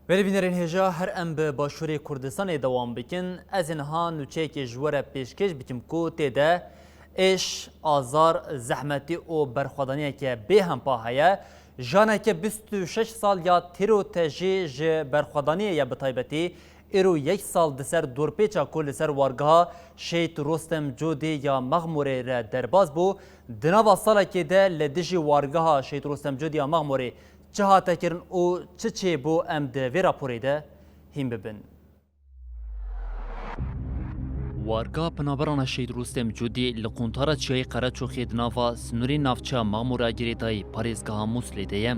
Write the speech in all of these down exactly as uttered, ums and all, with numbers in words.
Belê bînerên hêja, her em bi Başûrê Kurdistanê dewam bikin. Ez ê niha nûçeyekê ji we re pêşkêş bikim ku tê de êş, azar, zehmetî û berxwedaniyeke bêhempa heye. Janeke bîst û şeş sal ya têro tejî ji berxwedaniyê ye, bi taybetî îro yek sal di ser dorpêça ku li ser wargeha Şehîd Rostem Codî ya Mexmûrê re derbas bû. Di nava salekê de li dijî wargeha Şehîd Rostem Codî ya Mexmûrê çi hate kirin û çi çêbû, em di vê raporê de hîn bibin. Wargeha Penaberana Şehîd Rostem Codî li quntara çiyayê Qereçoxê di nava sînorên navçeya Mexmûra girêdayî parêzgeha Mûsilê de ye.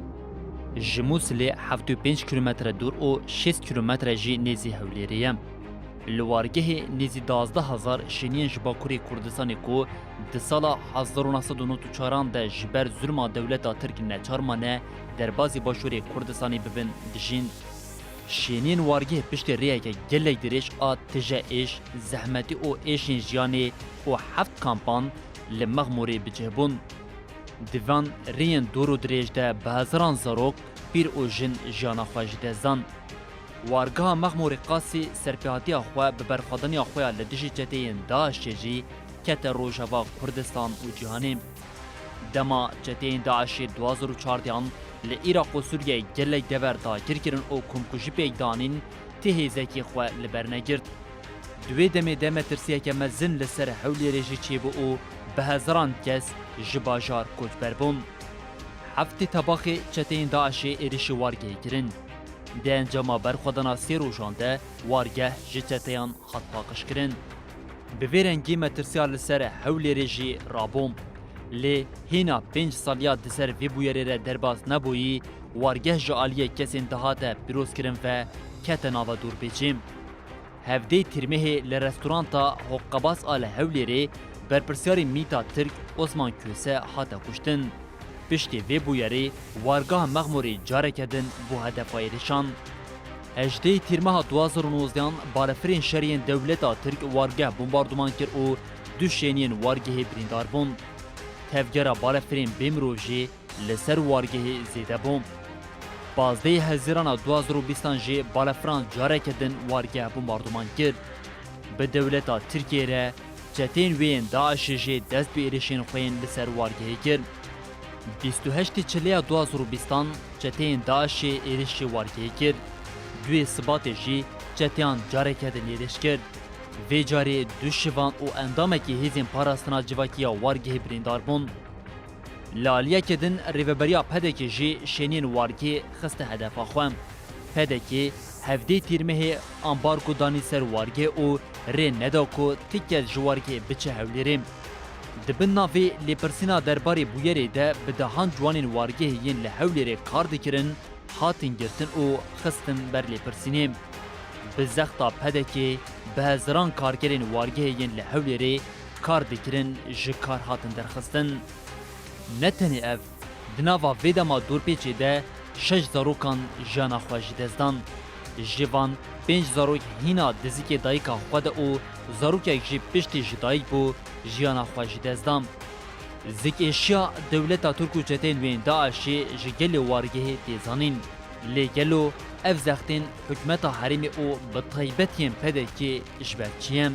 Ji Mûsilê hevdî û pênc kîlometre dûr û şêst kîlometre jî nêzî Hewlêrê ye. Li wargehê nêzî duwazdeh hezar şêniyên ji Bakurê Kurdistanê ku di sala hezar û neh sed û nod û çaran de ji ber zulma dewleta Tirk neçar mane derbazî Başûrê Kurdistanê bibin, dijîn. Şêniyên wargehê piştî rêyeke gelek dirêj a tije êş, zehmetî û êşên jiyanê û heft kampan li Mexmûrê bi cih bûn. Di van rêyên dûr û dirêj de bi hezaran zarok, pîr û jin jiyana xwe ji dest dan. Wargeha Mexmûrê Qasî serpêhatiya xwe bi berxwedaniya xwe ya li dijî çeteyên DAIŞê jî kete rojeva Kurdistan û cîhanê. Dema çeteyên DAIŞê du hazar û çardeh an li Iraq û Sûriyeyê gelek dever dagir kirin û komkujî pêk danîn, ti hêzekî xwe li ber negirt. Di wê demê de metirsiyeke mezin li ser Hewlêrê jî çêbû û bi hezaran kes ji bajar koçber bûn. Heftê tebaxê çeteyên DAIŞê êrişî wargehê kirin. Di encama berxwedana sê rojan de wargeh ji çeteyan hat paqijkirin. Bi vê rengî metirsiya li ser Hewlêrê jî rabû. Lê hîna pênc saliya di ser vê bûyerê re derbas nebûyî, wargeh ji aliyê kesên dihate pîrozkirin ve kete nava dorpêçê. Hevdêyê Tîrmehê li restoranta Hokkabaz a li Hewlêrê berpirsyarê mîta Tirk Osman Köse hate kuştin. Piştî vê bûyerê wargeha Mexmûrê careke din bû hedefa êrişan. Hejdêyê Tîrmeha du hazar û nozdehan balefirên şeriyên dewleta Tirk wargeh bombarduman kir û du şêniyên wargehê birîndar bûn. Tevgera balefirên bêmirov jî li ser wargehê zêde bû. Pazdehê Hezîrana du hazar û bîstan jî balefiran careke din wargeh bombarduman kir. Bi dewleta Tirkiyê re çeteyên wê yên DAIŞê jî dest bi êrişên xwe yên li ser wargehê kir. Bîst û heştê Çileya du hazar û bîstan çeteyên DAIŞê êrişî wargehê kir. Duyê Sibatê jî çeteyan careke din êriş kir. Vê carê du şivan û endamekî hêzên parastina civakî ya wargehê birîndar bûn. Li aliyekê din rêveberiya PDKê jî şêniyên wargehê xiste hedefa xwe. PDKê hevdêyê Tîrmehê ambargo danî ser wargehê û rê neda ku ti kes ji wargehê biçe Hewlêrê. Di bin navê lêpirsîna derbarê bûyerê de bi dehan ciwanên wargehê yên li Hewlêrê kar dikirin, hatin girtin û xistin ber lêpirsînê. Bi zexta PDKê bi hezaran karkerên wargehê yên li Hewlêrê kar dikirin ji kar hatin derxistin. Ne tenê ev, di nava vê dema dorpêçê de şeş zarokan jiyana xwe ji dest dan. Ji van pênc zarok hîna di zikê dayika xwe de û zarokek jî piştî ji dayik bû jiyana xwe ji dest dan. Zikêşiya dewleta Tirk û çeteyên wê yên DAIŞê ji gelê wargehê tê zanîn. Lê gelo ev zextên hikûmeta herêmê û bi taybet yên PDKê ji ber çi ye?